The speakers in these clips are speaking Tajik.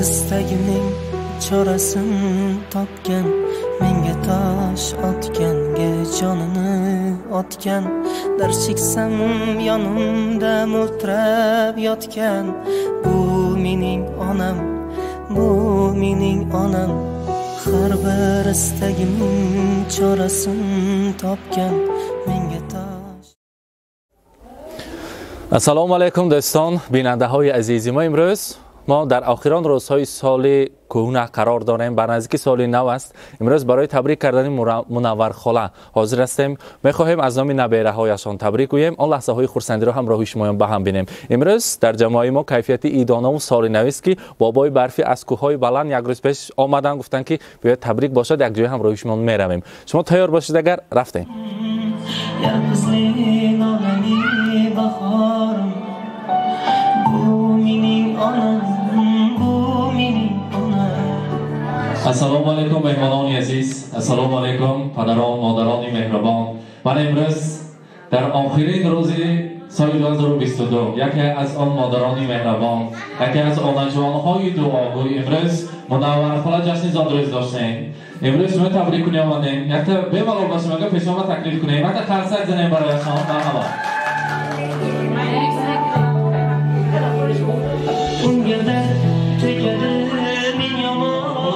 Istagining chorasin topgan, menga tosh otganga jonini otgan, dard cheksam yonimda mo'ltirab yotgan. Bu mening onam, bu mening onam. Har bir istagimning chorasin topgan, menga tosh. Assalomu alaykum do'ston, бинандаҳои азизи мо. Имрӯз мо дар охирон рӯзҳои соли кӯҳна қарор дорем, ба наздики соли нав аст. Имрӯз барои табрик кардани Мунаввархола ҳозир ҳастем. Мехоҳем аз номи набераҳояшон табрик гӯем, он лаҳзаҳои хурсандиро ҳамроҳи шумоён ба ҳам бинем. Имрӯз дар ҷамоаи мо кайфияти идонаву соли навист, ки бобои барфӣ аз кӯҳҳои баланд як рӯз пеш омаданд, гуфтанд, ки биёед табрик бошад, якҷоя ҳамроҳи шумо меравем. Шумо тайёр бошед, агар рафтем. Ассалому алайкум меҳмонони азиз, ассалому алайкум падарон, модарони меҳрубон. Ман имрӯз дар охирин рӯзи соли 2022 яке аз он модарони меҳрубон, яке аз онаҷонҳои дуогӯй, имрӯз Мунаввархола ҷашни зодрӯз доштем. Имрӯз шумо табрик кунӣ омадем. Якта бемалол бошем, агар пешома таклиф кунем, якта қарсак занем барояшон. Марҳабо.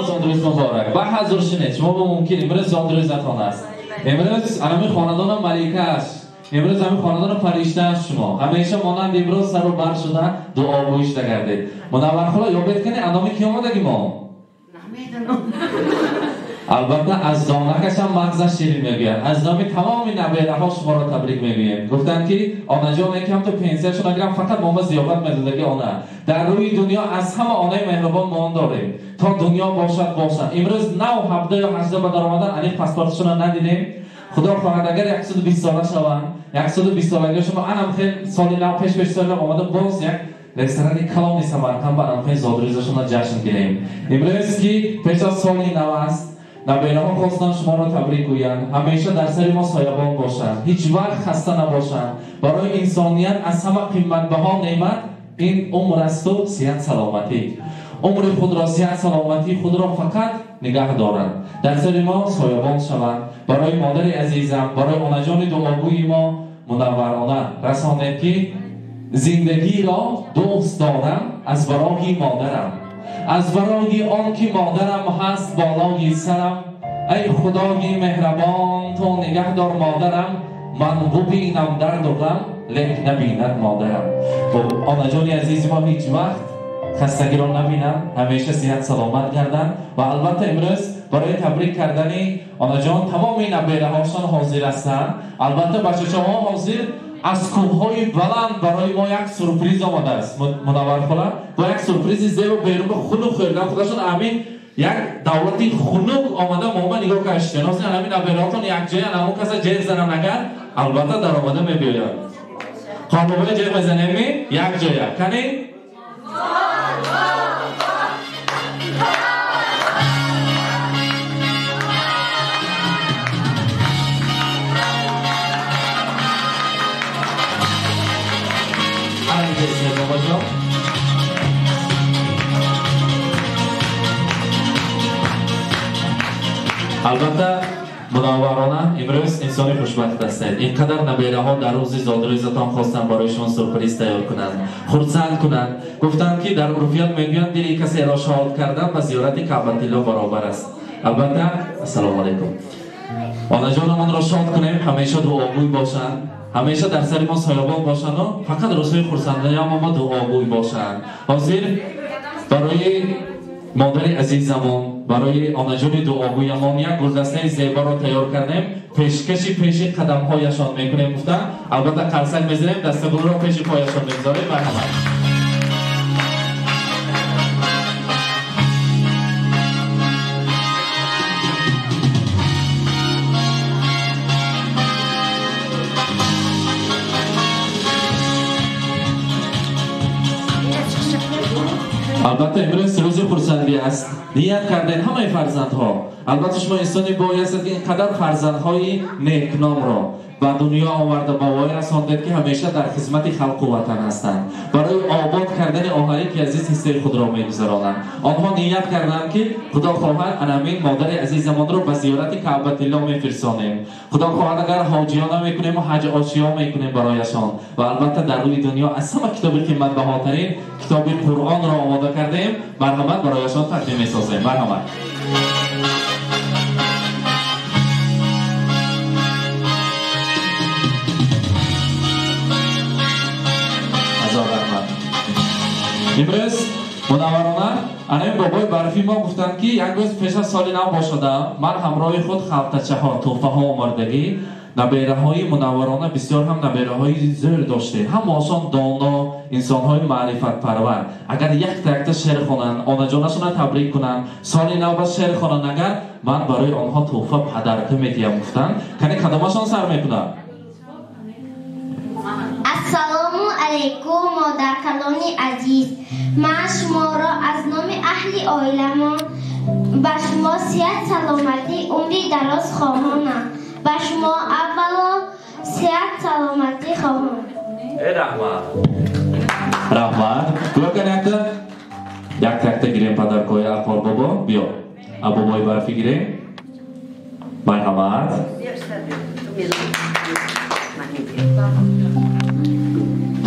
Зодрӯз муборак. Ба ҳазур шинед. Шумо бо мумкин имрӯз зодрӯзатон аст. Имрӯз анами хонадона малика аст. Имрӯз ҳамин хонадона фаришта аст шумо. Ҳамеша монанд имрӯз сару бар шуда дуогӯй шуда гардед. Мунаввархола, ёбед кунед аноми ки омадаги мо? Намедонам. Албатта аз донакашам мағзаш ширин мегӯяд. Аз номи тамоми набераҳо шуморо табрик мегӯем. Гуфтанд, ки онаҷон якам то пенсияшон агирам, фақат мома зиёфат медодаги она. Дар рӯи дунё аз ҳама онаи меҳрубон моон дорем. То дунё бошад бошад. Имрӯз нав 17 ё 18 ба даромадан, аниқ паспортшонро надидем. Худо хоҳад агар 120 сола шаванд, 120 солагиҳо шумо анам хел соли нав пеш пеш соли нав омада боз як ресторани калони Самарқанд ба анам хел зодрӯзашонро ҷашн гирем. Имрӯз ки пеш аз соли нав аст, набераҳо хостанд шуморо табрик гӯянд. Ҳамеша дар сари мо соябон бошанд, ҳеҷ вақт хаста набошанд. Барои инсоният аз ҳама қиматбаҳо неъмат ин умр асту сиҳат саломатӣ. Умри худро, сиҳат саломатии худро фақат нигаҳ доранд, дар сари мо соябон шаванд. Барои модари азизам, барои онаҷони дуогӯи мо Мунавварона расонед, ки зиндагиро дӯст дорам аз барои модарам, аз барои он ки модарам ҳаст болои сарам. Эй худои меҳрабон, ту нигаҳ дор модарам, ман бубинам дарду ғам, лек набинад модарам. Онаҷони азизи мо ҳеҷ вақт хастагиро набинанд, ҳамеша сиҳат саломат гарданд. Ва албатта имрӯз барои табрик кардани онаҷон тамоми набераҳошон ҳозир ҳастанд. Албатта бачачаҳо ҳозир аз кӯҳҳои баланд барои мо як сюрприз омадааст. Мунаввархола бо як сюрпризи зебо берун хунук хӯрдан худашон амин як давлати хунук омада мома нигоҳ кашиданд. Ҳозир ҳамин набераҳотон якҷоя ҳамон каса ҷеғ зананд агар, албатта даромада мебиёяд. Қорбобоя ҷеғ мезанем якҷоя. Кани? Албатта Мунавварона имрӯз инсони хушбахт ҳастед. Ин қадар набераҳо дар рӯзи зодрӯзатон хостанд барои шумо сюрприз тайёр кунанд, хурсанд кунанд. Гуфтанд, ки дар урфият мегӯянд дили касеро шод кардан ба зиёрати Каъбатилло баробар аст. Албатта ассалому алайкум. Онаҷонамонро шод кунем, ҳамеша дуогӯй бошанд, ҳамеша дар сари мо соябон бошанду фақат рӯзҳои хурсандиам мо дуогӯй бошанд. Ҳозир барои модари азизамон, барои онаҷони дуогӯямон як гулдастаи зеборо тайёр кардем, пешкаши пеши қадамҳояшон мекунем. Гуфтан албатта қарсак мезанем, дастагулро пеши пояшон мегузорем. Марҳамат. Албатта имрӯз рӯзи хурсандӣ аст. Ният кардем ҳамаи фарзандҳо. Албатта шумо инсони бояд ҳастед, ки ин қадар фарзандҳои некномро, ба дунё оварда ба воя расондед, ки ҳамеша дар хизмати халқу ватан ҳастанд, барои обод кардани оҳаники азиз ҳиссаи худро мегузаронанд. Онҳо ният карданд, ки худо хоҳад анамин модари азизамонро ба зиёрати Каъбатилло мефирсонем. Худо хоҳад агар ҳоҷиёна мекунему ҳаҷ ошиё мекунем барояшон. Ва албатта дар рӯи дунё аз ҳама китоби қиматбаҳотарин китоби Қуръонро омода кардем, марҳамат барояшон тақдим месозем. Марҳамат. Имрӯз мунавварона анами бобои барфи мо гуфтанд, ки як рӯз пеш аз соли нав бошадам, ман ҳамроҳи худ халтачаҳо, тӯҳфаҳо омардагӣ, набераҳои мунавварона бисёр ҳам набераҳои зӯр доштем, ҳамаашон доно, инсонҳои маърифатпарвар. Агар якта якта шеър хонанд, онаҷонашонро табрик кунанд, соли нав ба шеър хонанд, агар ман барои онҳо тӯҳфа падарка медиҳам, гуфтанд. Кани кадомашон сар мекунад? Ассалому алайкум, модаркалони азиз. Ман шуморо аз номи аҳли оиламон ба шумо сиҳат, саломатӣ, умри дароз хоҳонам. Ба шумо аввало сиҳат, саломатӣ хоҳонам. Э, раҳмат, раҳмат. Биё кани якта якта якта гирем падаркои ақор бобо. Биё, а бобои барфӣ гирем. Марҳамат.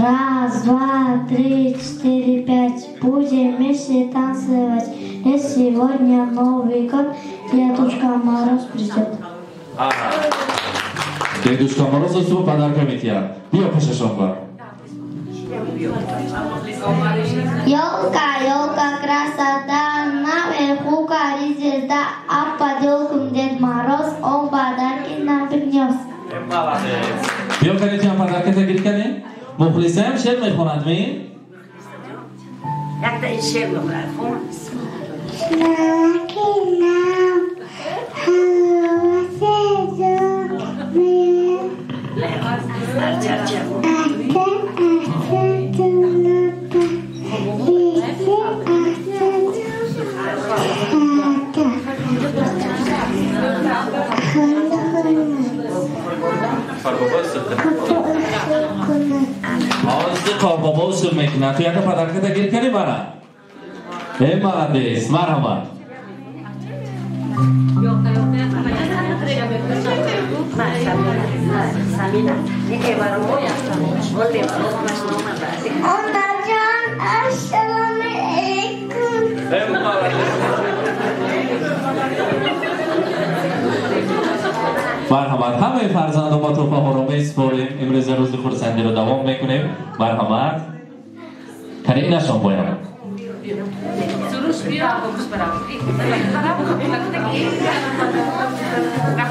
Раз, два, три, четыре, пять. Будем вместе танцевать. Ведь сегодня Новый год, Дедушка Мороз придет. Дедушка Мороз су подарка метиҳад. Биё пешашон ба. Елка, елка, красота, наверху горит звезда, а под елку Дед Мороз, он подарки нам принес. Молодец. Биё кани тиам подарката гир кани. Мухлисаям шеър мехонад ми? Якта ин шеър мехонад. Хон. Наки нам ҳаво сезон ме. Ата ата тулупа иси ата ата. Хона хона. Ҳозир қорбобо усул мекунад. Ту яка падарката гир кардӣ мана? Э, молодец, марҳамат. Onajon, assalomu alaykum. Э, молодец. Марҳамат, ҳамаи фарзандон мо тӯҳфаҳоро месупорем. Имрӯза рӯзи хурсандиро давом мекунем. Марҳамат. Кани инашон бояд.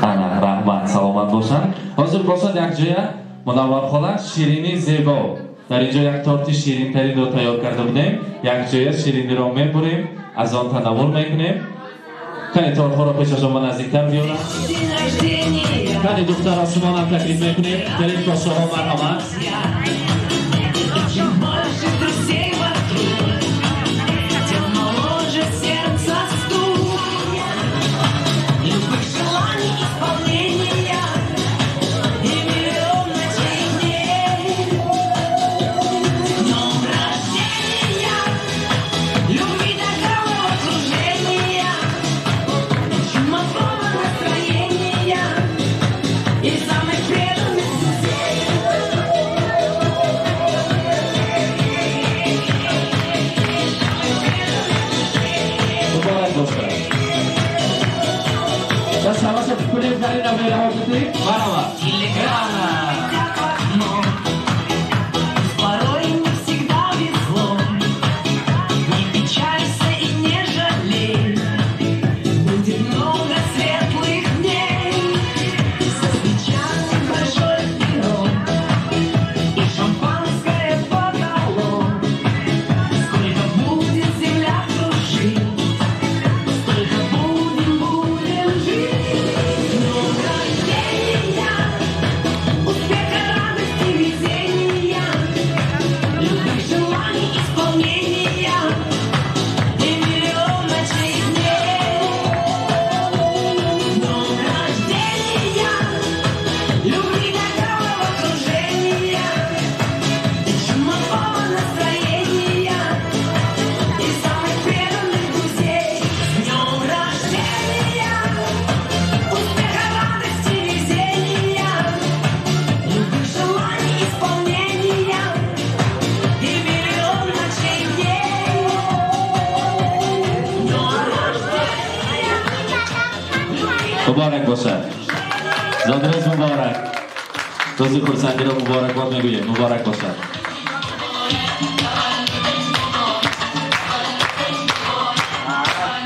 Ана, раҳмат, саломат бошанд. Ҳозир бошад якҷоя Мунаввархола ширини зебо. Дар инҷо як торти ширинтаринро тайёр карда будем. Якҷоя шиниро мебурем, аз он танаввул мекунем. Кани тортҳоро пешашон ба наздиктар биёрам. Кани духтаро шумонам таклиф мекунем. Келин кошоҳо, марҳамат. Чем больше друзей вокруг, тем моложе сердце стук. Любых желаний исполнения и миллион ночей дней. С днем рождения, любви до головокружения, чумового настроения и самых преданных друзей. Муборак бошад. Даст ҳамаша кунем дар ин набераҳо кутӣ. Марҳамат. Телеграмма летят в окно, порой не всегда везло. Не печалься и не жалей, будет много светлых дней. Со свечами большой пирог и шампанское под столом. Сколько будет земля кружить, столько будем, будем жить. С днем рождения, успеха. Муборак бошад. Зодрӯз муборак. Рӯзи хурсандиро муборакбод мегӯем. Муборак бошад.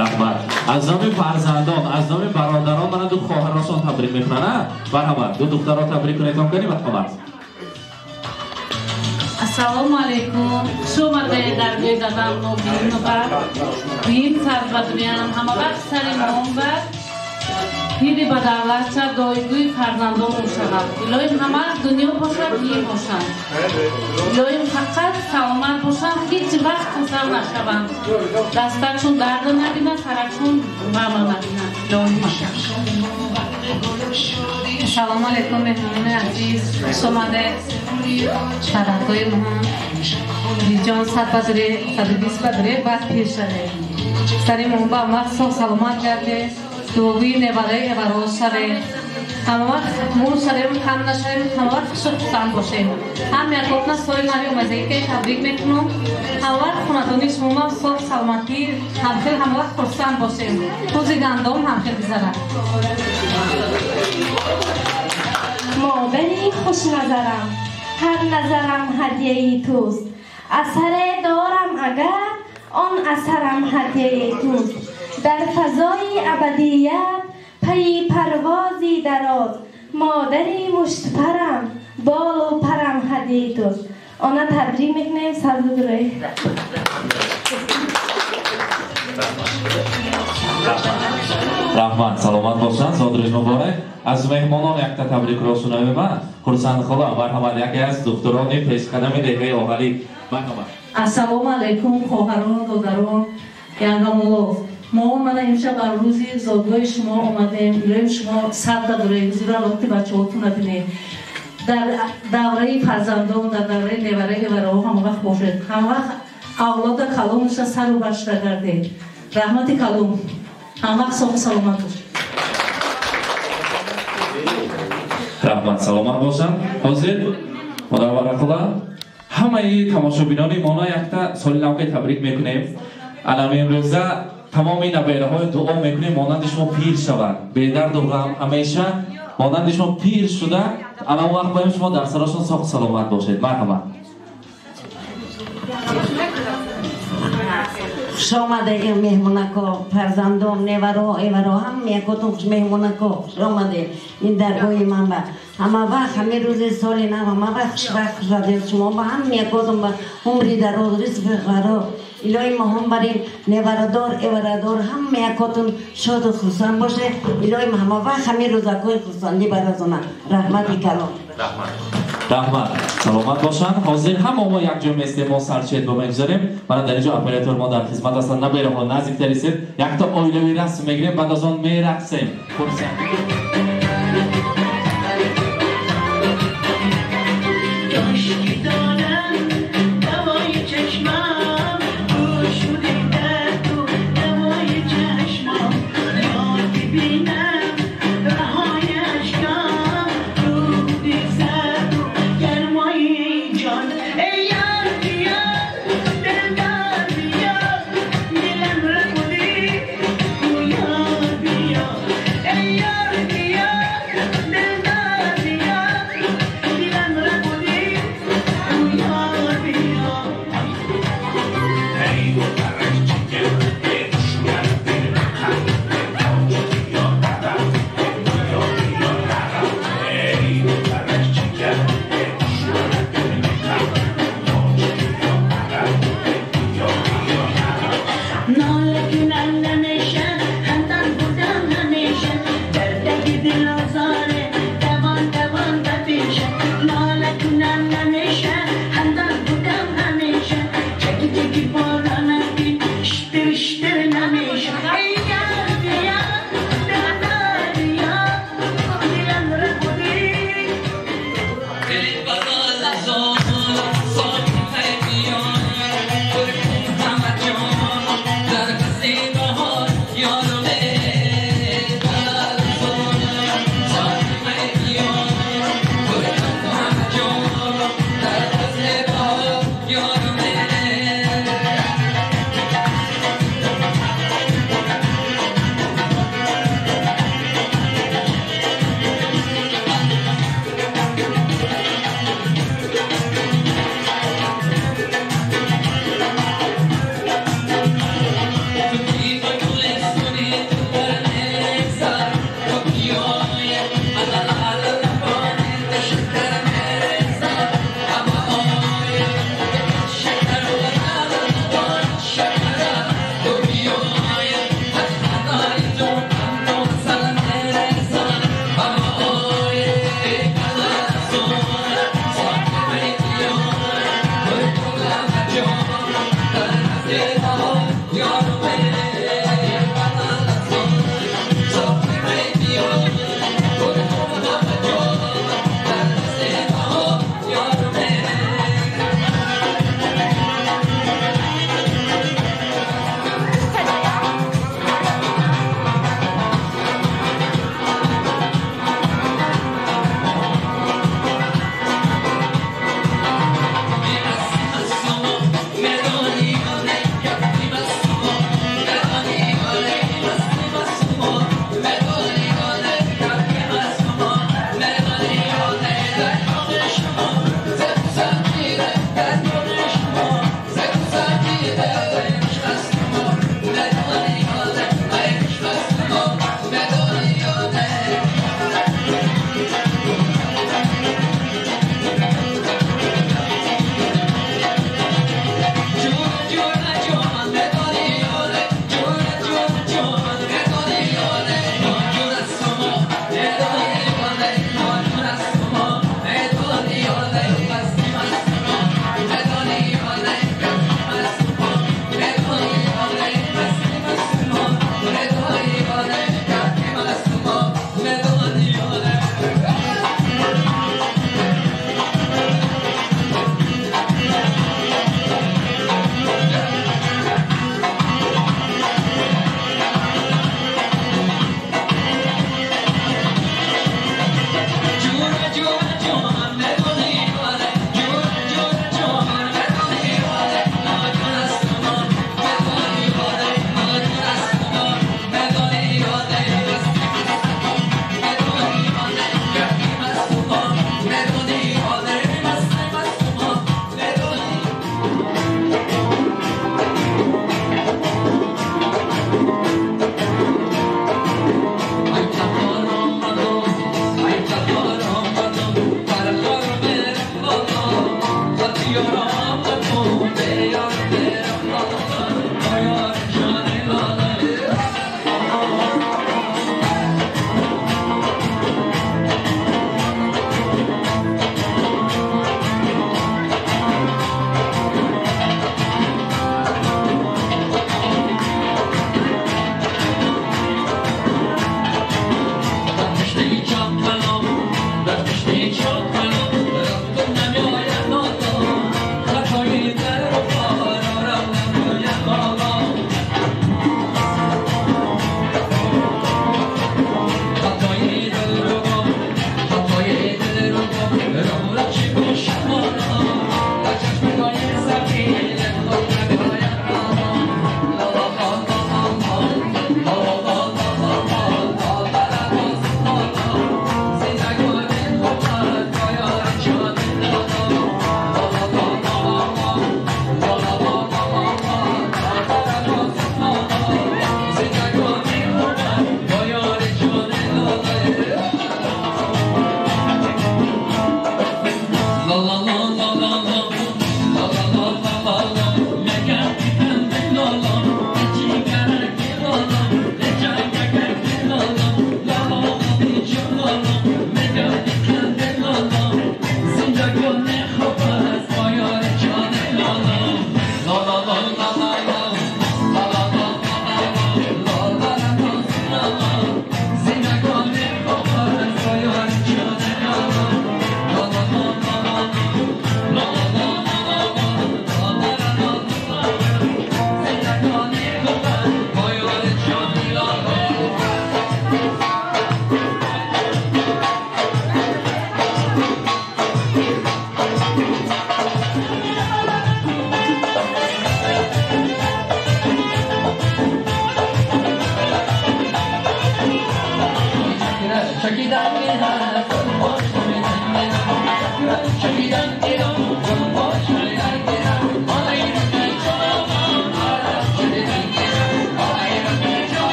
Раҳмат. Аз номи фарзандон, аз номи бародарон мана ду хоҳарошон табрик мекунанд. Марҳамат, ду духтарро табрик кунед, он кани марҳамат. Ассалому алайкум. Хуш омадед дар гӯи дадам Нобиинова. Дуюм сар ба дуям, ҳама вақт сари моон бар. Пири ба давлат шад, доигӯи фарзандон шавад. Илоҳим ҳама дунё бошад, пир бошанд. Илоҳим фақат саломат бошанд, ҳеҷ вақт касал нашаванд. Дастачон дард набинад, сарачон ғам набинад. Илоҳим. Ассалому алайкум, меҳмонони азиз. Хуш омадед. Сарҳадҳои моҳон. Биҷон 100 бадре, 120 бадре, баъд пир шавед. Сари моҳон ба вақт соғ саломат гардед. Дуогӯи невараи эвароз шавед. Ҳама вақт мур шавем, кам нашавем, ҳама вақт хушу хурсанд бошем. Ҳам якотна соли нави омадагӣ табрик мекунам. Ҳама вақт хонадони шумо соғ саломатӣ, ҳамхел ҳама вақт хурсанд бошем. Рӯзи гандум ҳамхел гузарад. Модари хушназарам, ҳар назарам ҳадияи туст. Асаре дорам агар, он асарам ҳадияи туст. Дар фазои абадият пайи парвози дароз, модари муштпарам, болу парам ҳадияи туст. Она табрик мекунем, сабзу дурой. Раҳмат, саломат бошанд, зодрӯз муборак. Аз меҳмонон якта табрикро шунавем. Хурсанд хола, марҳамат, яке аз духтурони пешқадами деҳаи Оҳалӣ. Марҳамат. Ассалому алайкум, хоҳарон, додарон, янгамулов. Мо мана имшаб бар рӯзи зодгоҳи шумо омадем. Илоҳим шумо сад бадурей, ҳузура лоқи бачаҳотон бинед. Дар давраи фарзандон, дар давраи невараи эвараҳо ҳама вақт бошед. Ҳама вақт авлода калонша сару баршуда гардед. Раҳмати калон. Ҳама вақт соғу саломат бошед. Раҳмат, саломат бошанд. Ҳозир модарвара хола, ҳамаи тамошобинони моно якта соли навка табрик мекунем. Алам имрӯза тамоми набераҳои дуо мекунем, монанди шумо пир шаванд, бедарду ғам ҳамеша монанди шумо пир шуда, алам вақт боем шумо дар сарошон соғу саломат бошед. Марҳамат. Хуш омадед меҳмонако, фарзандон, неваро, эваро, ҳама якотон хуш меҳмонако, хуш омадед ин даргоҳи ман ба. Ҳама вақт, ҳами рӯзи соли нав, ҳама вақт хушбахт хушрадил шумо ба ҳама якотон ба умри дароз, ризқи фаро. Илоҳи моҳон барин неварадор, эварадор, ҳама якотон шоду хурсанд бошед. Илоҳи ҳама вақт ҳами рӯзакҳои хурсандӣ барасонад. Раҳмати калон. Раҳмат. Раҳмат, саломат бошанд. Ҳозир ҳама мо якҷо местем, мо сарчет бо мегузорем. Мана дар инҷо оператор мо дар хизмат ҳастанд. Набераҳо наздиктар истед. Якта оилавӣ расм мегирем, баъд аз он мерақсем. Хурсанд.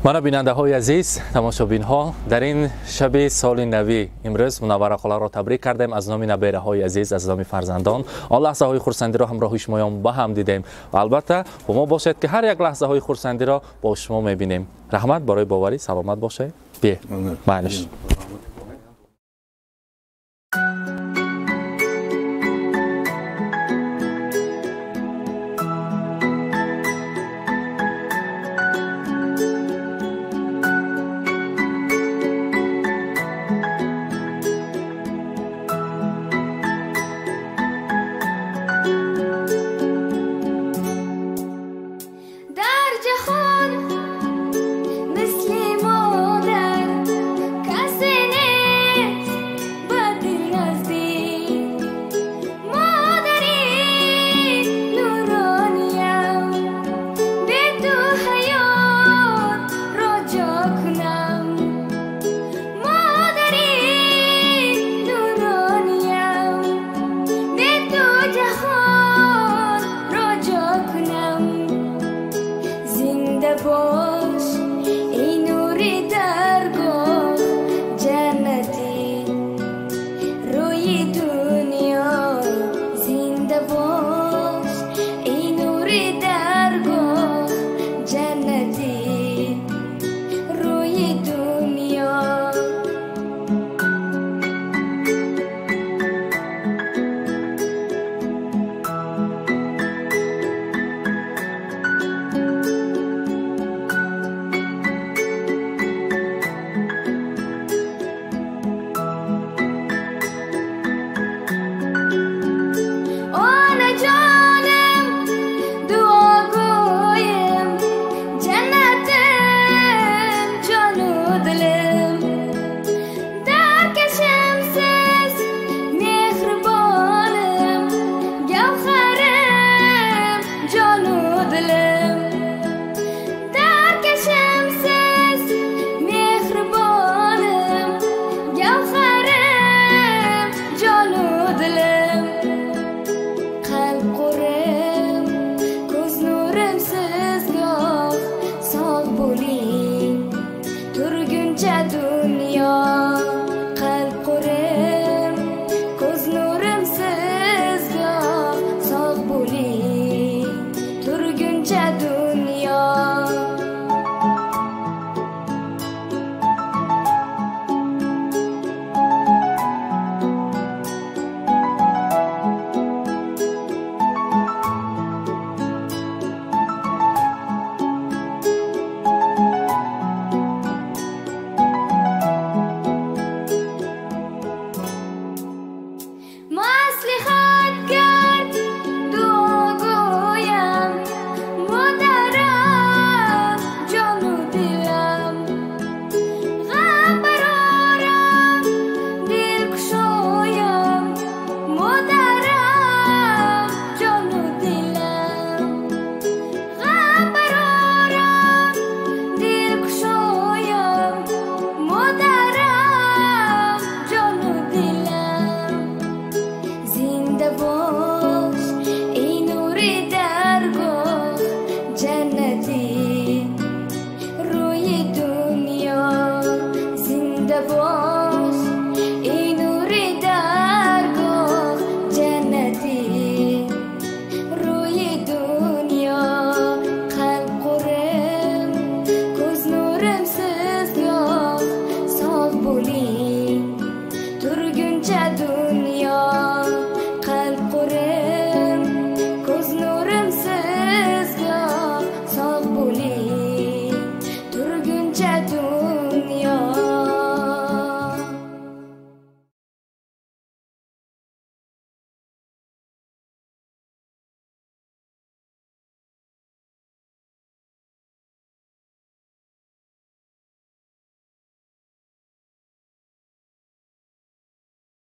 Мана бинандаҳои азиз, тамошобинҳо, дар ин шаби соли навӣ имрӯз Мунаввара холаро табрик кардем аз номи набераҳои азиз, аз номи фарзандон. Он лаҳзаҳои хурсандиро ҳамроҳи шумоён ба ҳам дидем ва албатта бо мо бошед, ки ҳар як лаҳзаҳои хурсандиро бо шумо мебинем. Раҳмат барои боварӣ, саломат бошед. Бе майлиш.